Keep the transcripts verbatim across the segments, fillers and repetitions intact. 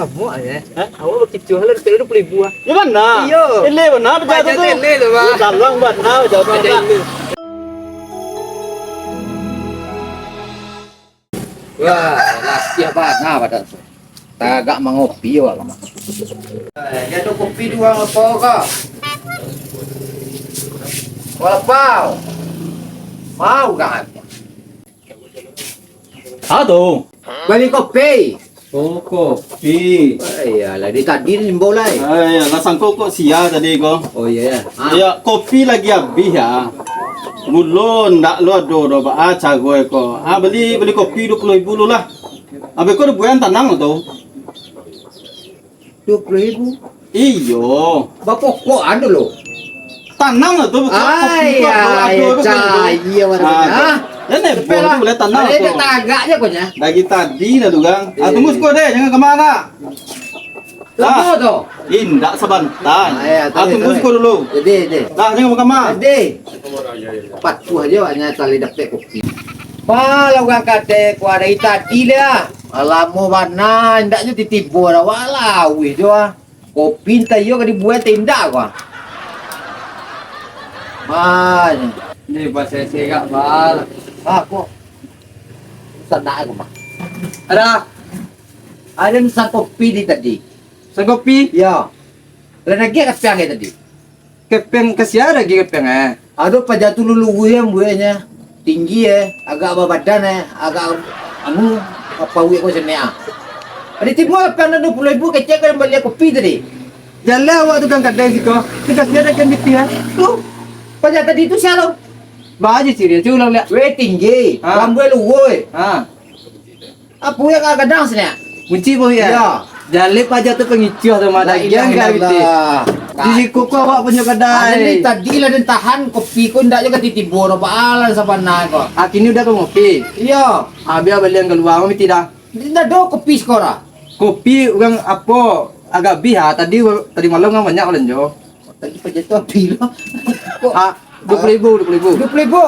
Kamu aja. Hah? Awak bakicuah lah, dapek duo puluah ribu ah. Ya bana. Iyo. Eleh bana paja tu. Paja tu eleh tu, Bang. Ya, dalam bana paja tu. Paja eleh. Wah, lasiah bana badan tu. Tagak mangopi awak, Bang. Eh, dia tu kopi dua apa kau? Walapau. Mau kan? Halo. Bali kopi. Oh, kopi. Iyolah, di tadi ni imbau lai. Ah, iyo, lah sangko kok sia tadi ko. Oh, iyo, yo. Ah. Iyo, kopi lagi abih, yo. Gulo ndak lo ado doh, baa caro ko. Ah, bali, bali kopi duo puluah ribu lu lah. Abih ko dibuek tanang tu. Duo puluah ribu? Iyo. Bapokok anu lo. Tanang lah tu, bukan kopi tu, ado, ado, ado, ado. Cah, iyo, baru. Ah, jan epeh lah. Boleh tanang tu. Tagak je ko nyo. Dari tadi dah tu, Gang. Ah, tunggu siko deh, jangan kamana. Tunggu tu. Indak sabanta. Ah, tunggu siko dulu. Jadi, jadi. Dah, jangan kamana. Jadi. Patuah je awaknyo cari dapek kopi. Malah urang kadai ko dari tadi lah. Lamo bana, indaknyo tibo-tibo dah. Walah, wih jo ah. Kopi antah iyo ka dibuek, antah indak ko ah. Wah, ni pasal serak bal. Ah, ko. Sanak aku mah. Ada. Ada pesan kopi di tadi. Pesan kopi? Yo. Lah nagih ka piang tadi. Kepeng ka sia lagi kepeng, eh? Ado paja tu luluih, eh, bueknyo. Tinggi, eh. Agak babadan, eh. Agak, anu, pauik ko sinan, ah. Ado tibo kepeng duo puluah ribu kecek ka bali kopi tadi. Jaleh awak tukang kadai siko. Tugas sia dah kan pitih, eh. Tu, paja tadi tu sia lo? Baa ciri, cubo ulang liak. Weh, tinggi. Ha. Rambuik luruih. Ha. Apo yang gadang sini? Kunci boh ya? Iyo. Jaleh paja tu pangicuah tu mah. La ilaha illallah. Di siko ko awak punyo kadai. Ado ni tadi lah den tahan kopi ko indak jo ka tibo-tibo dah baalan sabana ko. Ah, kini udah ka ngopi. Iyo. Ah, bia balian kalua, mami tidak. Indak ado kopi siko dah. Kopi urang apo agak abih ah. Tadi, tadi malam urang banyak balanjo. Tadi paja tu abih lo. Kok? Ah, duo puluah ribu, duo puluah ribu. Duo puluah ribu.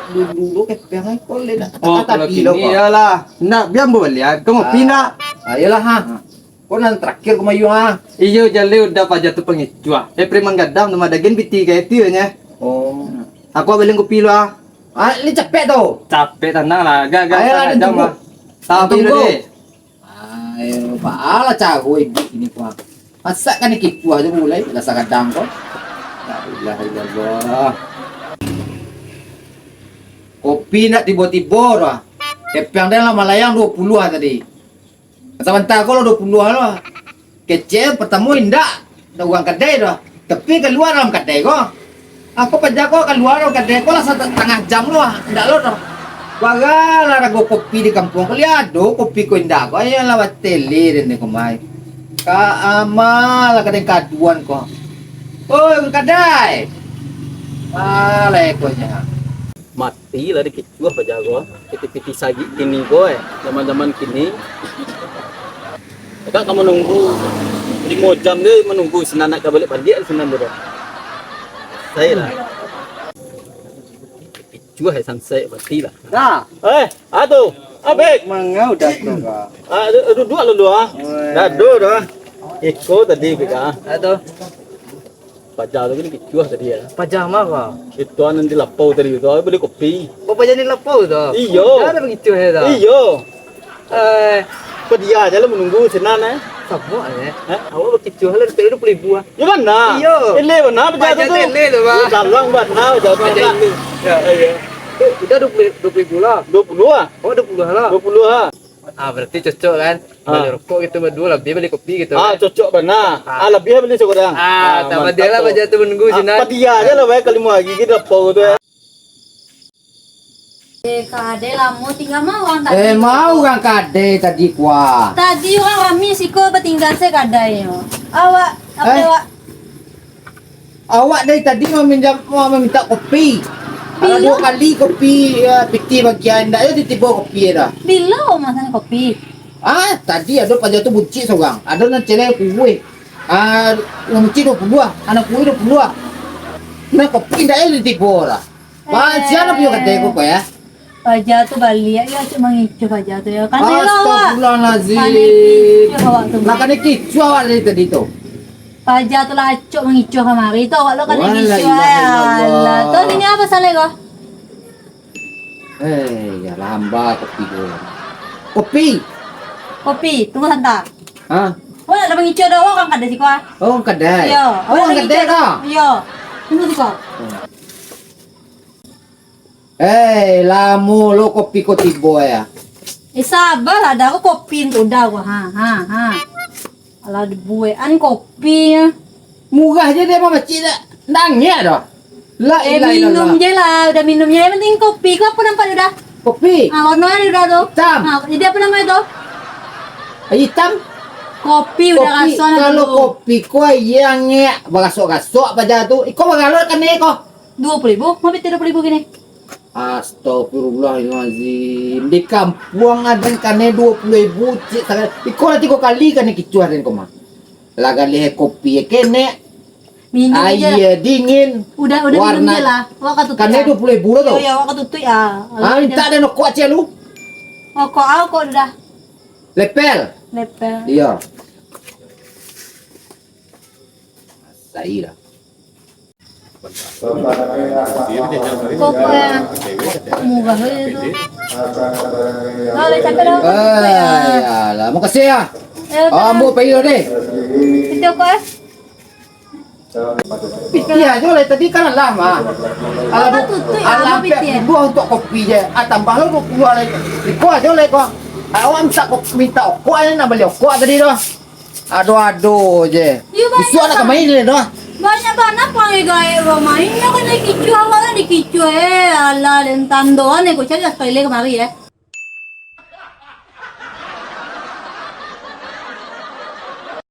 Dulu kepeng ai ko leh nak. Oh, kalau kini iyolah. Nak, bia ambo balian. Kau ngopi nak? Ah, iyolah, ha. Ko nan terakhir ko mayu, ha. Iyo, jaleh udah paja tu pangicuah. Eh, preman gadang tu mah dagen piti ka itu nyo. Oh. Aku balian kopi lu, ah. Ah, ni capek tu. Capek tanang lah. Agak-agak. Ayolah, setengah jam lah. Tunggu. Tapi dulu deh. Ayo, baalah caro iduik kini ko. Masak kan kipuah jo mulai, lah sagadang ko. La ilaha illallah. Kopi ndak tibo-tibo doh. Kepeng den lah malayang duo puluah tadi. Sabanta ko lah duo puluah lah. Kecek pertamo indak. Dak urang kadai doh. Tapi kalua dalam kadai ko. Aku paja ko kalua dalam kadai ko lah satangah jam lo, indak lo doh. Baralah rago kopi di kampuang ko, liado kopi ko indak ko, ayolah batele den ko mai. Ka ama lah kadai kaduan ko. Oi, urang kadai. Alah, ekonyo. Mati lah dikicuah paja ko. Piti-piti sagik kini ko, eh. Zaman-zaman kini. Agak ka manunggu limo jam deh, manunggu sinan nak ka baliak-baliak sinan tu dah. Sayo lah. Kicuah, eh, sansai mati lah. Dah. Eh, ah tu. Abek. Mangau dah tu, Kak. Ah, du-, duduak dulu, ah. Oi. Dah, duduak, ah. Iko tadi, Kak. Dah tu. Paja tu kan kicuah tadi ya. Paja ma ko? Itu nan di lapau tadi tu, bali kopi. Oh, paja di lapau tu? Iyo. Dah ada bakicuah ya tu? Iyo. Eh. Padia aja lah manunggu sinan, eh. Samo aja. Eh? Awak bakicuah lah, dapek duo puluah ribu ah. Ya bana? Iyo. Eleh bana paja tu. Paja tu eleh tu, Bang. Ya, dalam bana paja tu. Paja eleh. Ya, ya. Eh, udah duo puluah, duo puluah ribu lah. Duo puluah ah? Oh, duo puluah lah. Duo puluah ah. Ah, berarti cocok kan? Ah. Bali rokok gitu baduo, labiah bali kopi gitu kan? Ah, cocok bana. Ah. Ah, labiah bali sakurang. Ah, tambah dia lah mantap tu. Baja tu menunggu sinan. Ah, padia aja lah, baik kalimo lagi gitu apa gitu ya. Eh, kadai lamo tingga ma urang tadi? Eh, ma urang kadai tadi kuah. Tadi urang rami siko batingga se kadai nyo. Awak, apa awak? Awak dari tadi maminjam, ma-, maminta kopi. Alah, duo kali kopi, ya, piti bagian, ndak ado tibo kopi dah. Bilo masan kopi? Ah, tadi ado paja tu buncik sorang. Ado nan celek kuih. Ah, nan buncik duo puluah, ah, nan kuih duo puluah. Nah, kopi ndak ado tibo dah. Wah, sia punyo kadai ko, ya? Paja tu baliak yo, acok mangicuah paja tu yo. Kanai lah awak. Astagfirullahalazim. Kanai kicuah awak tu. Lah kanai kicuah awak dari tadi tu. Paja tu lah acok mangicuah kamari tu, awak lo kanai kicuah. Walaikumsalam. Alah. Tu sini apo salah ko? Eh, yo lah, hamba kopi dulu. Kopi. Kopi, tunggu santa. Ha? Awak nak mangicuah dah, awak urang kadai siko ah. Oh, urang kadai. Yo, awak urang kadai mangicuah dah. Yo. Tunggu siko. Hmm. Eh, lamo lo kopi ko tibo yo. Eh, sabalah, dah ko kopi tu dah ko. Ha, ha, ha. Alah, dibuekan kopi nyo. Murah je dek mamacik dak. Ndak angek doh. La ilaha illallah. Eh, minum je lah, udah minum je. Yang penting kopi ko apo nampak dah? Kopi. Ah, warna dah tu. Hitam. Ah, jadi apo namo tu? Hitam. Kopi udah raso nah tu. Kalau kopi ko aia angek, barasok-rasok paja tu. Iko bara lo kanai ko? Duo puluah ribu, mau pitih duo puluah ribu kini. Astagfirullahalazim. Di kampuang aden kanai duo puluah ribu, cik, saga-, iko lah tigo kali kanai kicuah den ko mah. Lah galeh kopi kenek. Minum je lah. Aia dingin. Udah, udah minum je lah. Warna kanai duo puluah ribu lah tu. Yo, yo, awak ka tutuik ah. Ah, minta den rokok cek lu. Rokok, ah, rokok dah. Lepel. Lepel. Iyo. Sai lah. Kok, kok yang murah aja tu. Dah, dah capek dah. Ah, ya lah. Makasih ya. Ya, ah, dah. Ambo pai dulu deh. Itu kok, eh? Pitih ajo lah tadi kan alah mah. Alah, alah, pitih, alah, ampek puluah untuak kopi je. Ah, tambah lo duo puluah lai. Iko ajo lai ko. Awak minta kok-, minta okok aja, nak bali okok tadi tu. Ado-ado je. Iyo, banyak. Bisuak nak ka main ni doh. Banyak bana panggai gaek urang main, nyo kanai kicuah awak lah dikicuah, eh, alah, den tando ni, ko cari lah toilet kamari, eh.